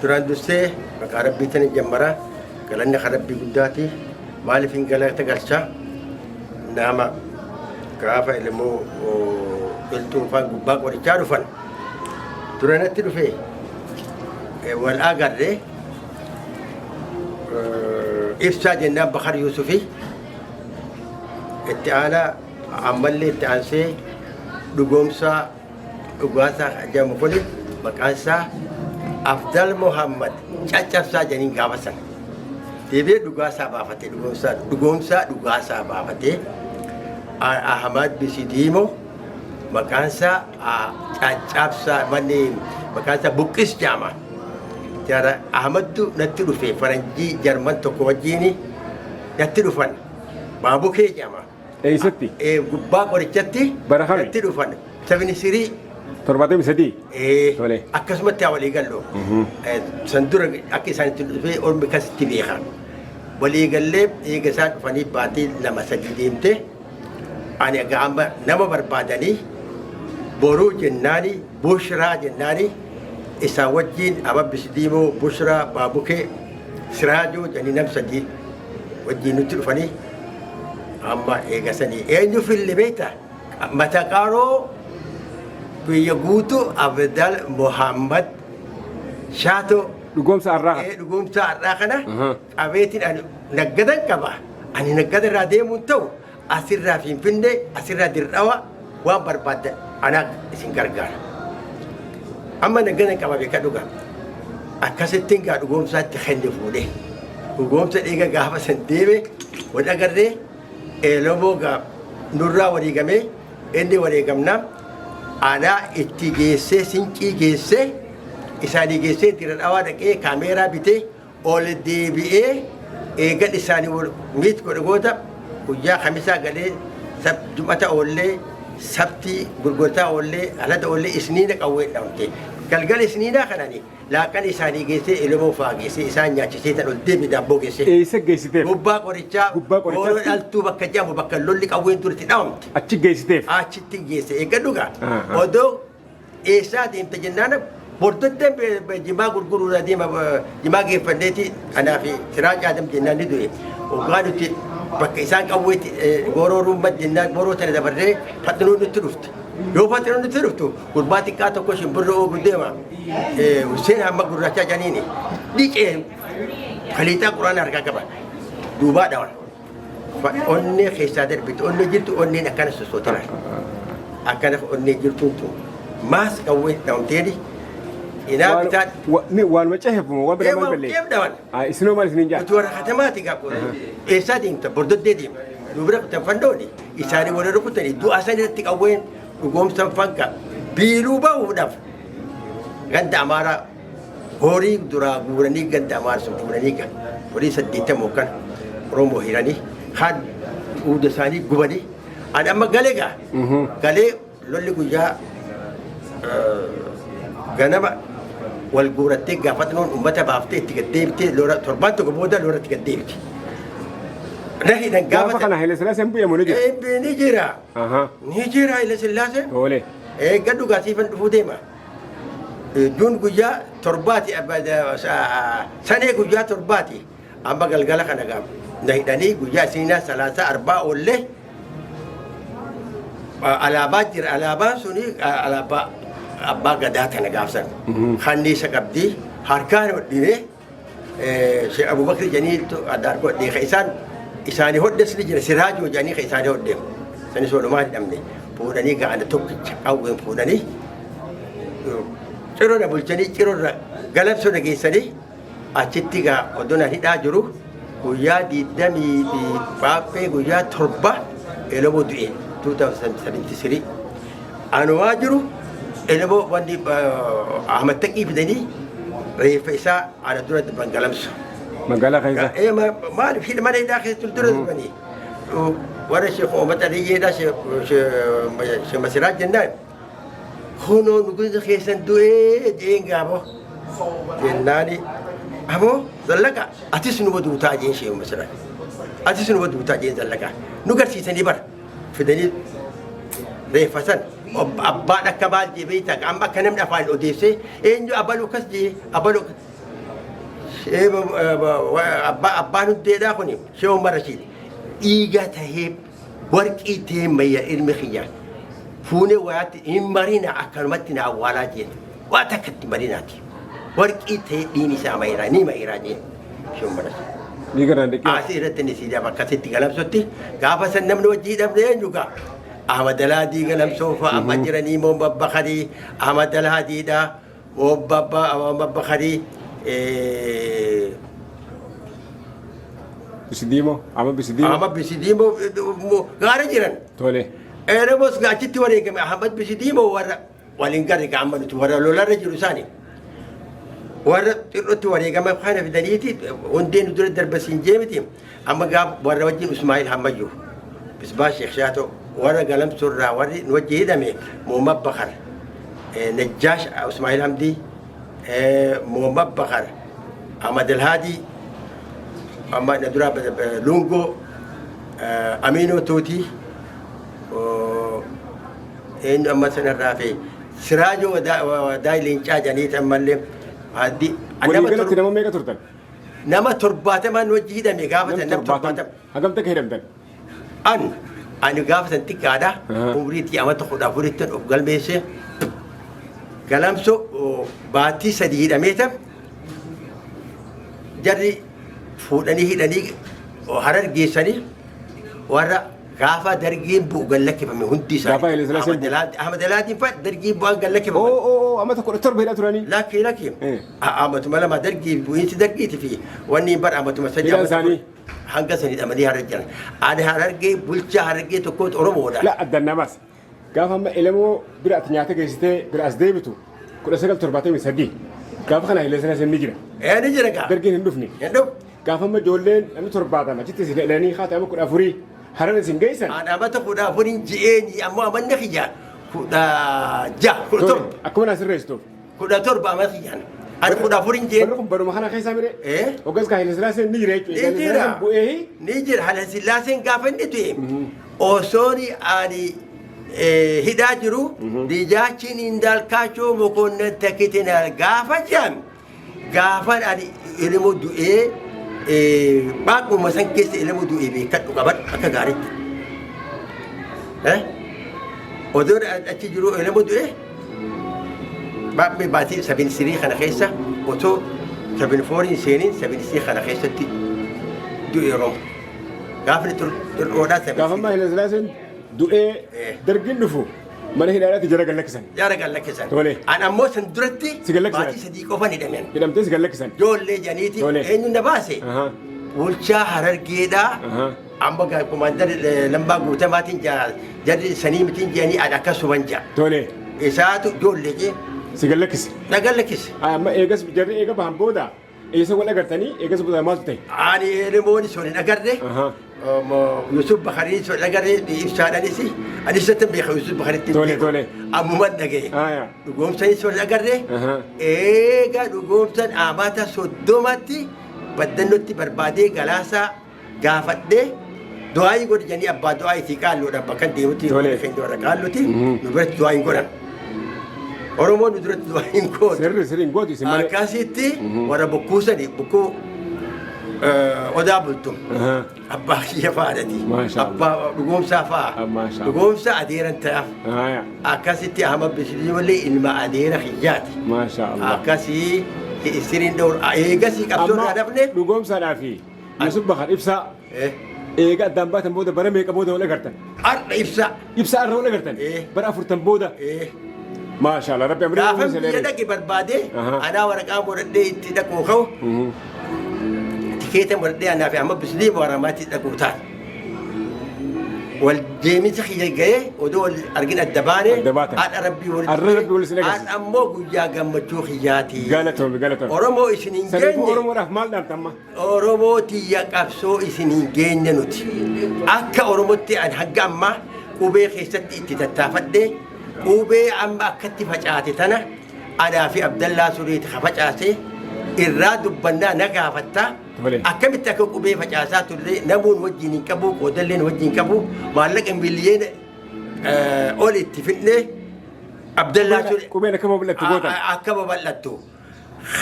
Duraan dursee maqaa Rabbiitiin jammara. Galanni kan Rabbii guddaati. Maaliif hin galata galcha? Nama gaafa ilmoo iltuunfaan gubbaa qorichaa dhufan. Duranatti dhufee wal agarree ibsaa jennaan Bakar Yuusufi itti aanaa ammallee itti aansee Dhugoomsaa Dhugaasaa jedhamu kuni maqaan isaa Afdal Muhammad Caccabsaa jedhaniin gaafa sana. Deebi'ee Dhugaasaa baafatee, Dhugoomsaa Dhugaasaa baafatee, Ahmad Bisidiimo maqaan isaa Caccabsaa, manni maqaan isaa Buqqis jedhama. Jara Ahmaddu natti dhufe, faranjii Jarman tokko wajjiin natti dhufan. Baabukee jedhama. Eessatti? Gubbaa qorichatti. Bara kami? Natti dhufan. 73. 73? Ee. Tole. Akkasumatti haa walii gallu. San dura akka isaan itti dhufee ormi kasitti beeka. Walii gallee eega isaan dhufanii baatii 2 3 deemte, ani egaa amma nama barbaadanii boruu jennaani, Bushraa jennaani, isaan wajjiin Ababbis Diimoo, Bushraa, Baabukee, Siraajoo jedhanii nam sadii wajjiin nutti dhufanii. Amma eegasanii eenyu fille beekta? Mata qaroo biyya guutuu Abdal Muhammad Shaatoo. Dhugoomsa har'aa kana. Ee, dhugoomsa har'aa kana. Qabeetiin ani naggadan qaba. Ani naggada irraa deemuun ta'u asirraa Finfinnee, asirraa Dirdhawa waan barbaaddan anaa isin gargaara. Amma naggadan qaba beeka dhuga. Akkasittiin gaa dhugoomsaatti kenne fuudhee. Dhugoomsa dhiiga gaafa san deeme wal agarree Eelomoo gaa nurraa wareegamee, inni wareegamnaa anaa itti geessee, sinqii geessee isaanii geessee, Dira Dhawaa dhaqee kaameeraa bitee ol deebi'ee, eegan isaanii wal miit godhe goota guyyaa Kamisaa galee, Jum'ata oollee, Sabtii gurgurtaa oollee, Alhada oollee, Isniina qawwee dhamte. Galgala Isniinaa kanani laaqana isaanii geessee, Elemoo fa'aa geessee, isaan nyaachisee tan ol deebi, daabboo geessee. Eessa geessiteef? Gubbaa qorichaa. Gubbaa qorichaatti? Gooroo dhaltuu bakka jedhamu, bakka lolli qawween duritti dhawamte. Achi geessiteef? Achitti geesse, eeggadhu gaa. Odoo eessaa deemte jennaan, bordoddeen jimaa gurguruudha deema, jimaa geeffanneeti anaa fi Siraaj Aadam jennaan ni du'e. Hoggaa nuti bakka isaan qawweetti gooroo ruummat jennaan, gooroo tana dabarree faxinuu nutti dhufte. Yoo faxinuu nutti dhuftu, gurbaa xiqqaa tokko shimbirroo oofu deema. Hussein hamma gurraachaa janiini. Dhiqee kaliixaa quraana harkaa qaba. Duubaa dhawan. Onnee keessaa darbite, onnee jirtu, onneen akkana sossooti laal. Akkana onnee jirtuun tun maas qawwee dhawamteeni cinaa bitaa. Waanuma cehefu waan biraa maal Waan ballee? ceef dhawan. Isinoo maal isiniin jaa? Nuti warra katamaati gaa, eessaa deemta? Bordoddee deema. Nu bira kutan fandooni isaanii warra rukutanii du'a san irratti qawween Dhugoomsan fanka biiluu bahuudhaaf ganda Amaaraa horii duraa guuranii, ganda Amaara sun fuudhanii, ga horii 80 kan Oromoo hiranii, kaan uuda isaanii gubanii. Ani amma galee gaa galee lolli guyyaa ganama wal guurattee gaafatnoon uummata baaftee itti gad deebitee, lola torbaan tokko booda lola itti gad deebite. Na hidhan. Gaafa gaafa kana Haile Sillaaseen bu'e moo ni jira? Ni jira. Ni jira Haile Sillaaseen. Tole. Eeggadhu gaa, siifan dhufuu deema. Juun guyyaa 7ti, sanee guyyaa 7ti. Amma galgala kana gaa na hidhanii, guyyaa Isniinaa, Salaasaa, Arbaa oollee alaabaa jira. Alaabaan suni alaabaa abbaa gadaa tana gaafsan. Kanniisa qabdii harkaan hodhinee, Sheekh Abubakar jedhanii adda hodhee, ka isaan isaanii hodhes ni jira, Siraajoo jedhanii ka isaanii hodhe. Sanis walumaa hidhamne. Fuudhanii ga'ana tokkicha qawween fuudhanii cirora bulchanii, cirorra Galamsoo na geessanii. Achitti gaa odoo na hidhaa jiru guyyaa 20 fi Paappee guyyaa 7 Eloboo du'e 2073. Anumaa jiru Eloboo wanni Ahmad Taqii fidanii reeffa isaa ana dura darban Galamso. Magaalaa keessa. Ee, maaliif hidha mana hidhaa keessa dura darbanii warra Sheekh Umar Aliyyeedha, Sheekh Masiraaj jennaan, kunoo nugusa keessan du'ee jeen gaaboo jennaani, aboo Zallaqa atis numa duutaa jeen. Sheekh Masiraaj atis numa duutaa jeen. Zallaqa nu garsiisanii bara fidanii reeffa san. Abbaan akka maal jee beektaa? Amma akka namni afaan odeessee eenyu abaluu akkas jee abaluu. Abbaan hundeedhaa kun Shee Umar Rashiid dhiiga tahee warqii tahee mayya ilmi kiyya fuunee wayaatti hin marina akkanumatti na awwaalaa jeen waa takka itti marinaati warqii tahee dhiini isaa mayiraa ni mayiraa jeen Shee Umar Rashiid. Dhiiga irraan dhiqee. Asii irratti inni siidaa akkasitti galamsutti gaafa san namni wajji hidhamne eenyu gaa Ahmad Alhaadii galamsoo fa'a amma jiranii moo Babbakarii Ahmad Alhaadiidha. Obbo Abbaa Bakharii. Bisidiimoo. Amma Bisidiimoo. Ahmad Bisidiimoo gaara jiran. Tole. Eremos achitti wareegame Ahmad Bisidiimoo warra waliin garri amma nuti warra lolarra jiru isaani. Warra xirrootti wareegame kana fidaniiti hundeen nu dura darbasiin jeemiti amma gaaf warra wajjin Ismaa'il Hammayyuu Misbaa Sheekh Shaatoo warra galamsurraa warri nu wajji hidhame Muhammad Bakar Najjaash Ismaa'il Hamdii Muhammad Bakar Ahmad Alhaadii amma na duraa Lungoo Aminoo Tuutii eenyu amma sanarraa fi Siraajoo Wadaay Leencaa jedhaniiti ammallee addi Walii galatti nama meeqa turtan? Nama 70 wajji hidhame gaafa san nama 70. Hagam takka hidhamtan? Ani gaafa san xiqqaadha. Umriitti amata 14tti of galmeesse. Galamso baatii 3 hidhameeta jarri fuudhanii hidhanii Harar geessanii warra gaafa dargiin bu'u gad lakkifame hundi isaanii. Gaafa Haile Sillaaseen bu'u. Ahmad Alaatiin fa'a dargiin bu'aan gad lakkifame. Oo oo oo amata 17 hidhaa turanii. Lakki lakki. Amatuma 2 dargii bu'iinsi dargiiti fi wanni bar amatuma 3. Hidhaan isaanii. Hanga san hidhamanii harar jiran. Ani Harargee bulchaa Harargee tokkootu Oromoodha. La addaan namaas. Gaafa amma Elemoo bira ati nyaata geessitee bira as deebitu 1973 gaafa kana Haile Sillaaseen ni jira. Ee ni jira gaa. Dargiin hin dhufne. Hin dhufu. Gaafa amma ijoolleen namni 70 achitti isin hidhanii haati amma 14 Harar isin geessan. Ani amata 14n ji'eeni ammoo amanni kiyya 16 17. Akkuma naa sirreessituuf. 17 amata kiyyaan. Ani 14n ji'een. Barri kun baruma kana keessaa mire. Ee. Hoggas ka Haile Sillaaseen ni jira jechuudha. Ni jira. Bu'ee. Ni jira. Haile Sillaaseen gaafa inni du'e osoon ani hidhaa jiru Dijaachiin Indaalkaachoo Mokonnan Takkitinaal gaafa jedhan gaafan ani ilmoo du'ee baaquma san keessa ilmoo du'ee beekadhu qabadhu akka gaariitti. Odoo achi jiru ilmoo du'ee baaqni baatii sabin sirii kana keessa otoo sabin fooriin seeniin sabin sirii kana keessatti du'e yeroo gaafni xir'oodhaa sabin Gaafa ammaa Haile Sillaaseen du'ee dargiin dhufu mana hidhaadhaatti jara gad lakkisan. Jara gad lakkisan. Tole. An ammoo san duratti Si gad lakkisan. baatii 3 qofan hidhamen. Hidhamtee si gad lakkisan. Ijoollee janiiti Tole. eenyu na baase? Bulchaa Harargeedhaa. Amma gaa komaandar Lammaa Guutamaatiin jarri sanii mitiin jedhanii an akkasuman ja'a. Tole. Isaatu ijoollee jee Si gad lakkise. na gad lakkise. Amma eegas jarri eega bahan booda Eessa wal agartanii eegas booda maaltu ta'e? Ani Elemoon sun hin agarre. Yusuf Bakariin sun hin agarre ibsaadhanis anis natti beeka Yusuf Bakaritti. Tole, tole. Ammuma dhagaye. Dhugoomsanis sun hin agarre. Eega dhugoomsan amata 30tti baddannotti barbaadee galaasaa gaafadhee du'aayii godhi jedhanii abbaa du'aayii fi qaalluudha bakka deemutti keenya warra qaalluti nu biratti du'aayii hin godhan. Oromoon nu duratti du'aayii hin gootu. Sirri sirri hin gootu isin malee. Akkasitti warra bokkuu sani bokkuu odaa bultum. Abbaa kiyya fa'aadhati. Abbaa dhugoomsaa fa'a. Dhugoomsa adeeran ta'aaf. Akkasitti Ahmad Bisirii malee ilma adeera kiyyaati. Akkasii isiriin dhowr eegasii qabsoo irraa dafne. Dhugoomsaadhaa fi Yusuf Bakar Ibsaa eega addaan baatan booda bara meeqa booda wal agartan? Har'a Ibsaa. Ibsaa irra wal agartan? Bara afurtan booda? Maasha Allah Rabbi amrii Gaafan biyya dhaqe barbaade anaa waraqaa godhadhee itti dhaquu ka'u tikeeta godhadhee anaa fi amma bisilii waramaatti dhaquu taate. Wal deeminsa kiyya ga'ee odoo wal argin adda baane Adda baatan. har'a Rabbii walitti Har'a Rabbi wal isin agarsiise. Har'a ammoo guyyaa gammachuu kiyyaati. Galatoomi galatoomi. Oromoo isin hin Saniifuu geenye. Oromoodhaaf maal dhaamta amma? Oromoo tiyya qabsoo isin hin geenye nuti. Akka Oromootti ani hanga ammaa qubee keessatti itti tattaafadhe qubee amma akkatti facaate tana anaa fi Abdallaa Suriiti ka facaase irraa dubbannaa na gaafatta. Tole. Akkamitti akka qubee facaasaa turre namuun wajjin hin qabu qoodalleen wajjin hin qabu maallaqa miliyoona ol itti fidne Abdallaa Surii Qubeen akka babal'attu gootan. Akka babal'attu.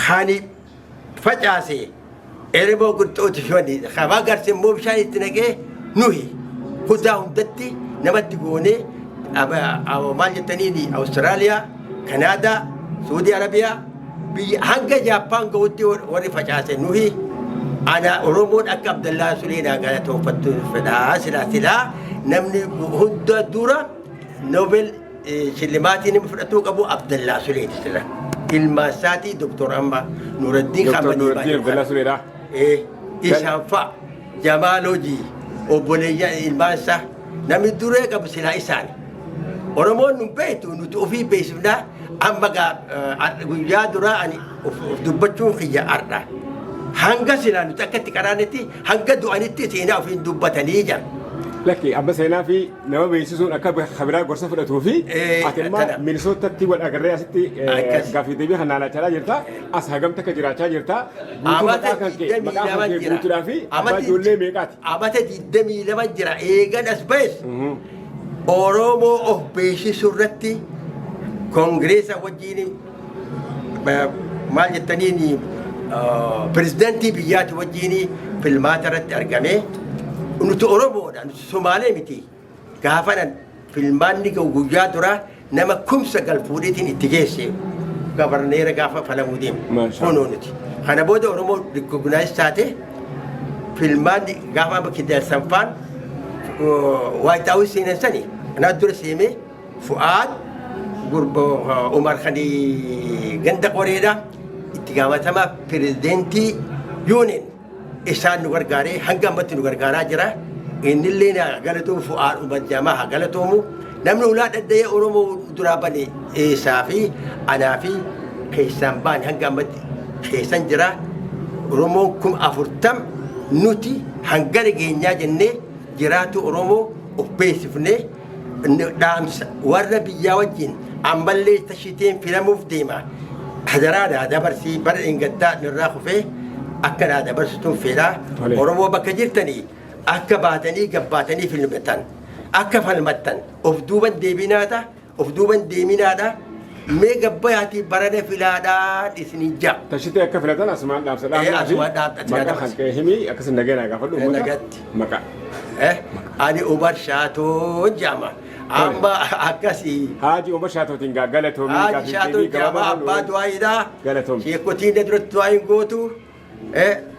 Hani Facaase Elemoo Qilxuuti fi wanni kabaa garse immoo bishaan itti naqee nuhi kutaa hundatti namatti goonee maal jettaniin Awustiraaliyaa, Kanaadaa, Suudii Arabiyaa biyya hanga Jaappaan gahutti warri facaase nuhi ana Oromoon akka Abdallaa Suleenaa galatoonfattu fedhaa silaa silaa namni hunda dura Nobel shillimaatii namni fudhatuu qabu Abdallaa Suleeti sila. Ilma isaatii Doktor amma Nuuraddiin Dr. Hammadii Nuuraddiin Abdallaa Suleedha. Isaan fa'a Jamaal Hojii obboleeyyan ilmaan isaa namni duree qabu silaa isaani. Oromoon nu beektu nuti ofii beeksifnaa amma gaa guyyaa duraa ani of dubbachuun kiyya har'a. Hanga silaa nuti akka itti qaraanetti hanga du'anitti seenaa ofiin dubbatanii jira. Lakki amma seenaa fi nama beeksisuun akka kabiraa gorsa fudhatuu fi ati amma tana. Minisootatti wal agarree asitti Akkas. gaaffii deebii kan naannachaa jirta. As hagamta akka jiraachaa jirta. Guutuu Amata maqaa kan kee 22 maqaa kan kee jira. guutuudhaa fi abbaa Amati- ijoollee meeqaati? Amata 22 jira. Eegan as ba'es Oromoo of beeksisuu irratti koongireesa wajjin maal jettaniin pirezidaantii biyyaati wajjin filmaata irratti argame nuti Oromoodha nuti Somaalee miti gaafanan filmaanni ga'u guyyaa duraa nama 9,000 fuudheetiin itti geesse gabarneera gaafa falamuu deemu Maashaa. kunoo nuti kana booda Oromoo rikognaayiz taate filmaanni gaafa amma kidasanfaan Waayit Haawus seenan sani anaa dura seemee Fu'aad gurba Umar kan ganda qoreedha itti gaafatamaa pirezidentii yuuniin isaan nu gargaaree hanga ammatti nu gargaaraa jira. Innillee na galatoomu Fu'aad Umar Jamaa haa galatoomu. Namni ulaa dhadda'ee Oromoo duraa bane eessaa fi anaa fi keessaan baane hanga ammatti keessan jira. Oromoon 40,000 nuti hanga nageenyaa jennee jiraatu Oromoo of beeksifnee dhaamsa warra biyyaa wajjin ammallee tashiteen filamuuf deema. Hadaraa naa dabarsii bara dheengaddaa nirraa kufee akka naa dabarsituun fedhaa. Tole. Oromoo bakka jirtanii akka baatanii gabbaatanii filmatan akka falmattan of duuban deebinaata of duuban deeminaadha mee gabbayaatii barana filaadhaa isinin ja'a. Tashitee akka filatan asumaan dhaamsa dhaamnaa fi asumaan dhaamsa maqaa kan dabarsa. kee himi akkasin nageenaa gaafadhu uummata. Nagatti. Maqaa. Ani Umar Shaatoon jedhama. Amma akkasii. Haaji Umar Shaatootiin gaa galatoomii Haaji gaaffii Shaatoon deebii jedhama gabaabaa abbaa nu du'aayiidha. Galatoomi. Sheekotiin na duratti du'aayiin gootu.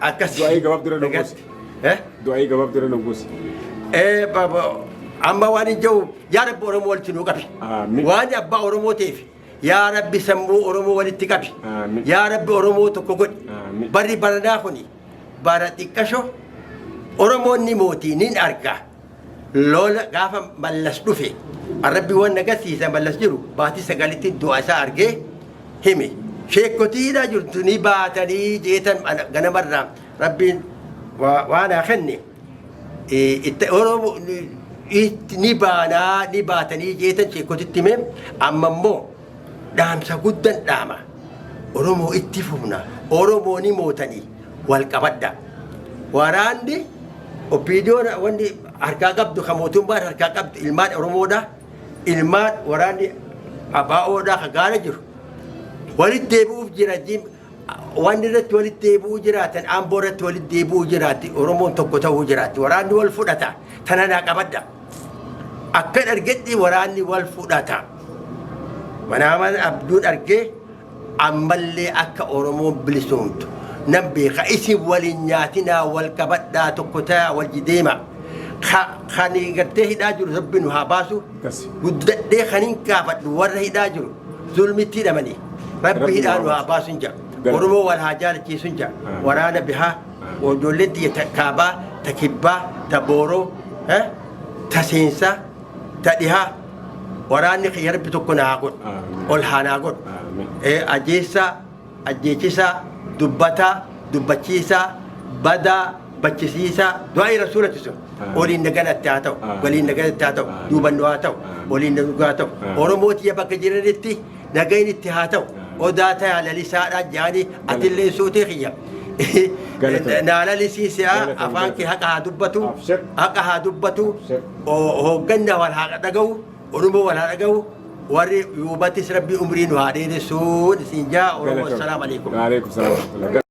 Akkasii. Du'aayii gabaabduu irra nu Nagatti. buusi. Du'aayii gabaabduu irra nu buusi. Baba amma waan hin jiru yaa Rabbi Oromoo walitti nuu qabi. Amiin. Waan abbaa Oromoo ta'eef yaa Rabbi sammuu Oromoo walitti qabi. Amiin. Yaa Rabbi Oromoo tokko godhi. Amiin. Barri baranaa kuni bara xiqqasho Oromoon ni mootii nin arga. Lola gaafa Mallas dhufe Rabbi waan agarsiisa Mallas jiru baatii 9tti du'a isaa argee hime. Sheekkotiidha jirtu ni baatanii jeetan ganamarraa Rabbiin waan haa kenne itti Oromoo ni baanaa ni baatanii jeetan sheekkotitti hime amma immoo dhaamsa guddan dhaama. Oromoo itti fufna. Oromoo ni mootanii wal qabadha. Waraanni OPDOn wanni harkaa qabdu kan mootummaan harkaa qabdu ilmaan Oromoodha. Ilmaan waraanni ABOdha kan gaara jiru. Walitti deebi'uuf jira. Wanni irratti walitti deebi'uu jiraatan Amboo irratti walitti deebi'uu jiraatti. Oromoon tokko ta'uu jiraatti. Waraanni wal fudhata. Tana naa qabadha. Akkan argetti waraanni wal fudhata. Manaaman abduun argee ammallee akka Oromoon bilisoomtu nan beeka isin waliin nyaatinaa wal qabadhaa tokko ta'aa wal deema. Kan gartee hidhaa jiru rabbi nu haa baasu. Akkas. Guddadhee kan hin gaafadhu warra hidhaa jiru zulmitti hidhamanii rabbi Rabbi hidhaa nu nu haa haa baasu hin jedha. Galata. Oromoo wal haa jaalachiisu hin jedha. Amiin. Waraana bihaa ijoolleen tiyya ta kaabaa ta kibbaa ta booroo ta seensaa ta dhihaa waraanni kiyya rabbi tokko naa godhu. Amiin. Ol haa naa godhu. Amiin. Ajjeessaa, ajjeechisaa, dubbataa, dubbachiisaa, badaa, bachisiisaa, du'aa'ii rasuulati sun. Amiin. Waliin naganatti haa ta'u, Amiin. waliin naganatti haa ta'u, Amiin. duubannu haa ta'u, Amiin. waliin nagaa haa ta'u. Amiin. Oromoo tiyya bakka jiranitti nagayin itti haa ta'u. Amiin. Odaa ta'aa lalisaadhaa jaanii atillee suutee kiyya. Galatoom. Naa lalisiisaa Galatoom, afaan kee haqa haa dubbatu, Abshir. haqa haa dubbatu, Abshir. Hoogganna wal haa dhaga'u, Oromoo wal haa dhaga'u, warri yuubattis rabbi umrii nu haa dheeressuun isin jaa Oromoo Galatoom. assalaamu alaikum. Waalaikum salaam.